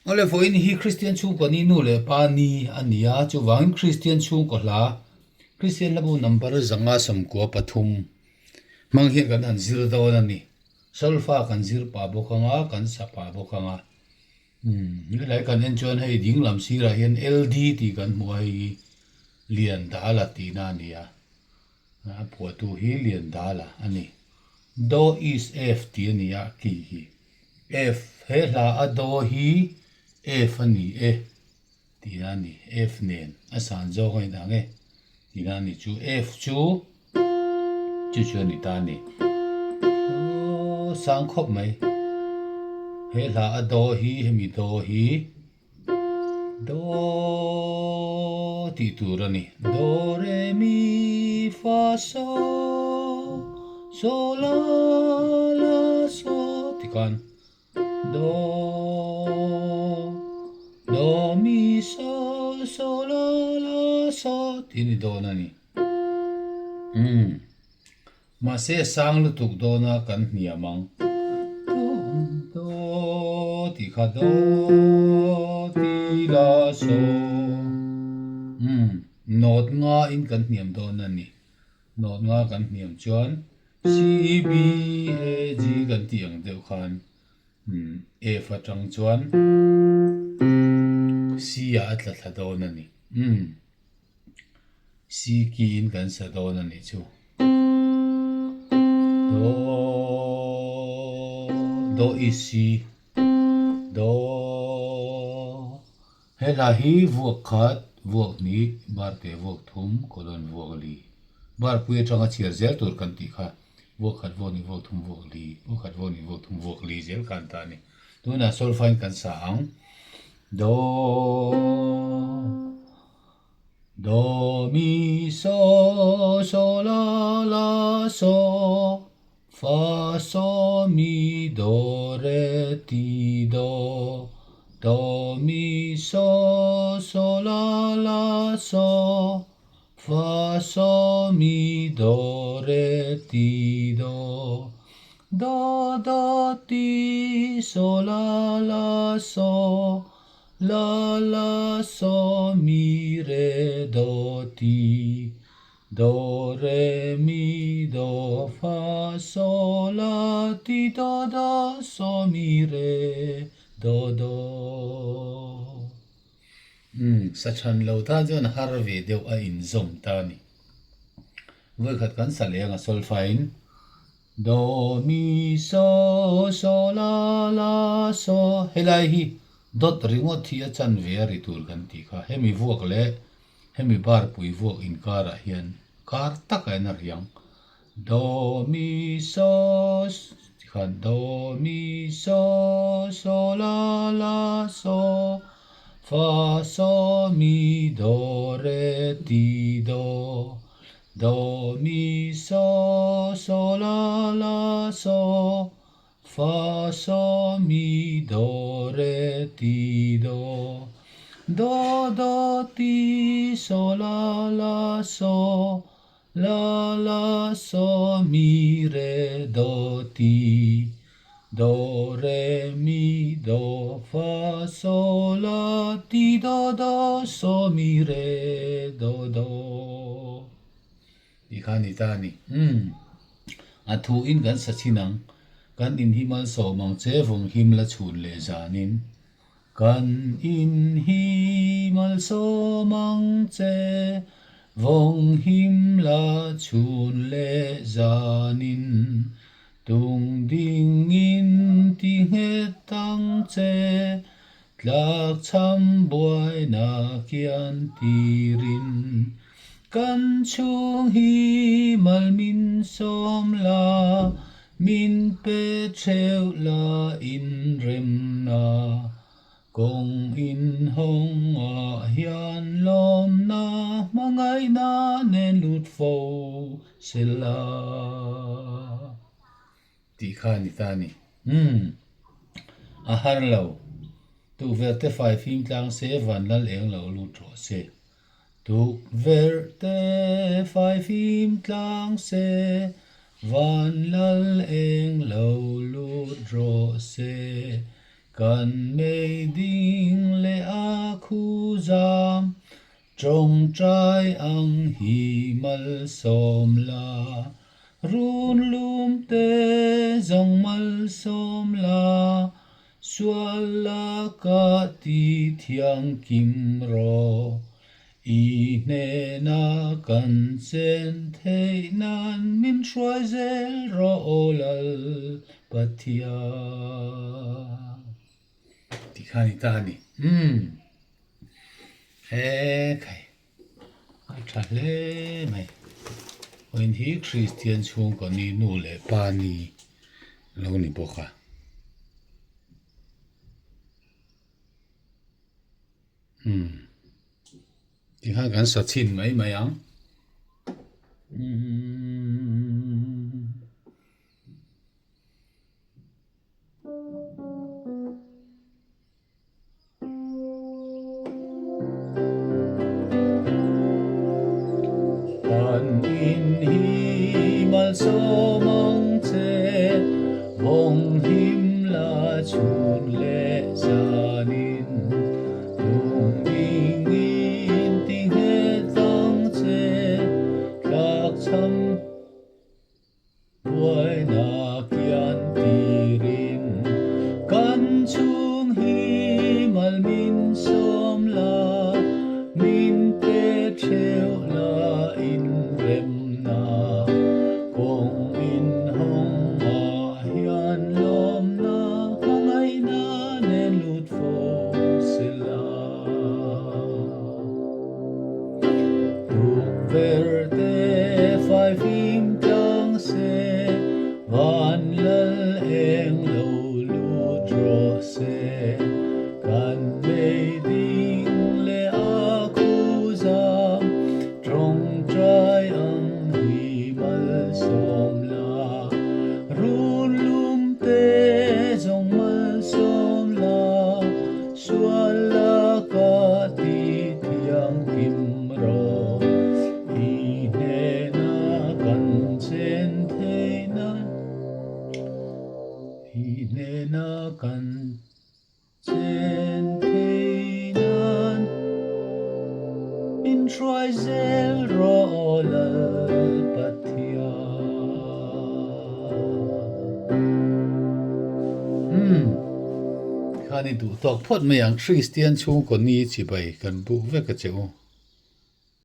Awle vawiin hi Kristian chhungkaw ni nu leh pa ni a ni a, chuvangin Kristian chhungkaw hla, Kristian hlabu number 593 hmang hian kan han zir dawn a ni. Solfa kan zir pah bawk ang a, kan sa pah bawk ang a. Umm helai kan en chuan hei ding lam sirah hian LD tih kan hmu a, hei hi Liandala tihna a ni a. A phuahtu hi Liandala a ni. Do is F tih a ni a, key hi. F, he hla a do hi F a ni e tihna a ni. F nen a san zawk a inang e tihna a ni. Chu F chu chu chu a ni ta a ni. Aw sang khawp mai. He hla a do hi hemi do hi do tih tur a ni. Do re mi fa so so la la so tikhan do do mi so so la la so tih a ni dawn a ni. Umm. Mahse sang lutuk dawna kan hniam ang. Do tih kha do ti la so. Umm nawt nga in kan hniam dawn a ni. Nawt nga kan hniam chuan C B A G kan tih ang deuh khan umm F atang chuan C ah a tla thla dawn a ni. Umm. C key in kan sa dawn a nih chu. Do, do is C, do. He hla hi vuak khat, vuak hnih, bar te vuak thum, colon vuak li. Bar pui atanga chhiar zel tur kan tih kha vuak khat, vuak hnih, vuak thum, vuak li, vuak khat, vuak hnih, vuak thum, vuak li zel kha an ta a ni. Tunah solfa in kan sa ang. Do. Do mi so so la la so fa so mi do re ti do do mi so so la la so fa so mi do re ti do do do ti so la la so La la so mi re do ti do re mi do fa so la ti do do so mi re do do. Umm, sa than lo tan chuan har ve deuh a inzawm ta a ni. Vawikhat kan sa leng a solfa in Do mi so so la la so helai hi dawt ringawt hi a chan ve a ri tur kan tih kha hemi vuak leh hemi bar pui vuak inkarah hian kar takah hian a riang do mi so tikhan do mi so so la la so fa so mi do re ti do Do mi so so la la so fa so mi do re ti do do do ti so la la so la la so mi re do ti do re mi do fa so la ti do do so mi re do do tih kha a ni ta a ni. Umm a thu in kan sa chin ang kan in hi malsawm ang che vawng him la chhun leh zan in kan in hi malsawm ang che vawng him la chhun leh zan in Tung ding in ti nghet ang che, tlak cham buaina kian tirin. Kan chhung hi mal min sawm la, min pe theuh la inremna. Kawng inhawng ah hian lawmna hmangaihna nen lut fo sela tih kha a ni ta a ni. Umm a har lo. Tukverh te fai fim tlang se vanlal eng lo lut rawh se. Tukverh te fai fim tlang se vanlal eng lo lut rawh se. Kan mei ding. Tawngtai ang hi malsawm la, Run lum te zawng malsawm la, Sual laka ti thiangkim rawh. I hnena kan chen theih nan min hruai zel rawh aw Lal Pathian. Tih kha a ni ta a ni. Umm. He khai. A tha hle mai. Vawiin hi Kristian chhungkaw ni nu leh pa ni lo ni bawk a. Umm tikhan kan sa chhin mai mai ang umm. Kan in hi malsawm ang che, vawng him la chhun leh zanin. Tung ding in ti nghet ang che, tlak cham. Buaina kian tirin kan chhung hi mal min sawm la, min pe theuh la inremna. Kawng inhawng ah hian lawmna hmangaihna nen lut fo sela. Tukverh te fai fim tlang se, van lal eng lo lut rawh se. Kan nei ding leh a khu zam, tawngtai ang hi malsawm la. Run lum te zawng malsawm la. Sual laka ti thianghlim rawh, i hnena kan chen theihna, i hnena kan chen theih nan min hruai zel rawh aw Lal Pathian. Umm. Khan i duh tawk phawt mai ang, Kristian chhungkaw ni chibai kan buk vek a che u.